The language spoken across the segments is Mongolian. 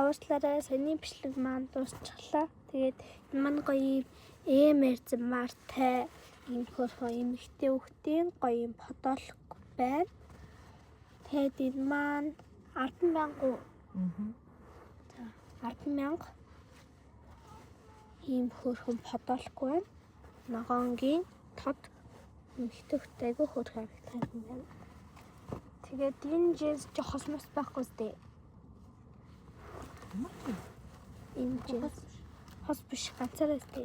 уучлаарай. Саяны бичлэг маань дуусчихлаа. Тэгээд энэ маань гоё юм ASMR-тай ийм хөөрхөн эмэгтэй хүүхдийн гоё юм подолк байна. Тэгээд энэ маань 10 000 уу? Аа. За, 10 000 ийм хөөрхөн подолк байна. Ногоонгийн тод эмэгтэй хүүхдээ айгүй хөөрхөн харагдах юм байна. Тэгээд энэ джинс чи хосмос байхгүй сте. Энэ джинс хос биш, ганцаараа сте.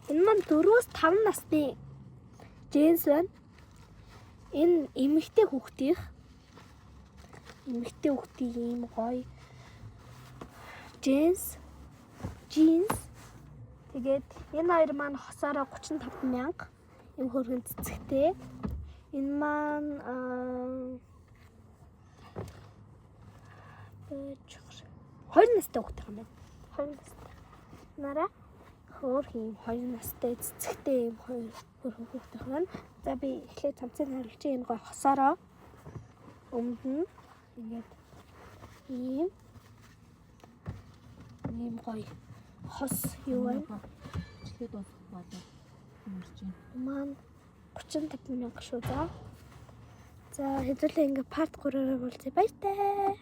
Энэ маань 4-5 насны джинс байна. Энэ эмэгтэй хүүхдийн ийм гоё джинс джинс. Тэгээд энэ хоёр маань хосоороо 35 мянга, ийм хөөрхөн цэцэгтэй. Энэ маань байж 2 настай хүүхдийн юм байна. 2 настай. Нараа хөөрхөн ийм 2 настай цэцэгтэй ийм хоёр хөөрхөн хүүхдийн байна. За, би эхлээд цамцыг харуулчих. Энэ гоё хосоороо өмдөн. Ингээд ийм гоё хос юу байна? Бичлэгээ дуусгах болоо. Юмэрч байна. Маань 35 мянга шүү, за. За, хэдүүлээ ингээ part 3-аараа болцъя. Баяртай.